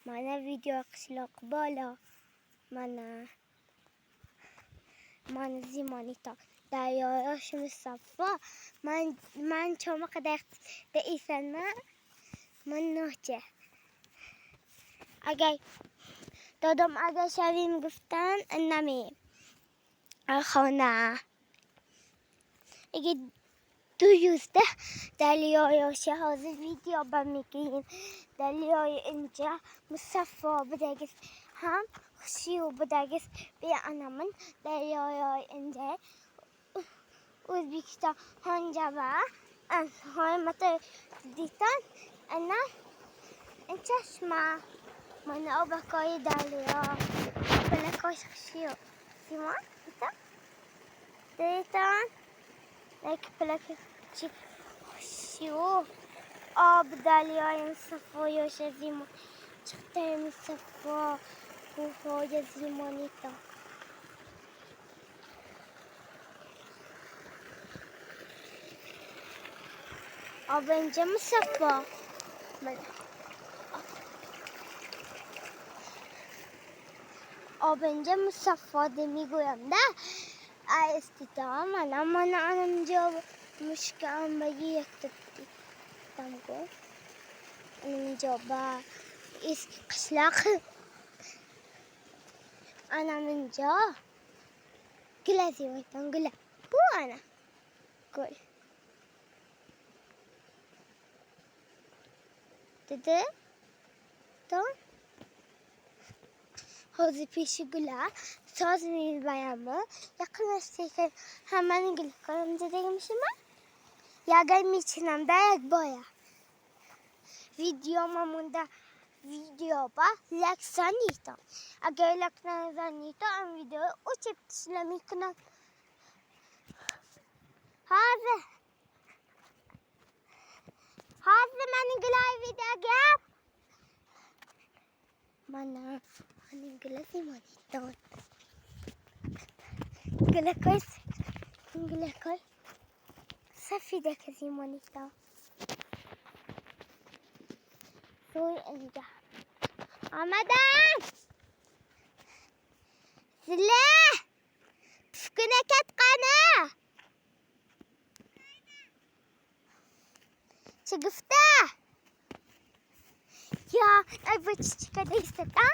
Mana video qishloq bola. Mana mana zimonita. Daryoyosh musaffo. Man chomaqa da esanman. Man noche. Агар додам агар шавем гуфтан намем. Хона. Эги 200 дарёёша ҳозир видео ба мегирем. Дарёи инҷа мусаффо будагист. Ҳам хушию будагист. Бе анамин дарёёи инҷа O'zbekiston Xonjava Hoymata ditan ana chashma mana obakoi daryo palakoy xushiyu Simon ditan like palak xushiyu об дарёи мусаффо ёша зимо чиқтаи мусаффо кӯҳҳои зимонита. Об инҷа мусаффо. Об инҷа мусаффо мегӯям да истита мана мана анамҷо мушкам ба якта тамго анамҷо ба eski qishloq anamинҷо gula ziyotdan gula bu ana gul dedi to hozir peshi gula soz meyvayami yaqinlashsa hammani gul qo'limda degimishimi ягай мечинам да як боя видео мамонда видео ба лайк занитам агар лайк назанитам ан видео o'chib tashlamikунам hozir hozir mani gulay videoga mana ani gula zimoniton gulakoy gulakoy safidaka zimoniton so'y inja омадам зила pufkuna qani чӣ гуфта? Я ай бо чӣ кадаистата?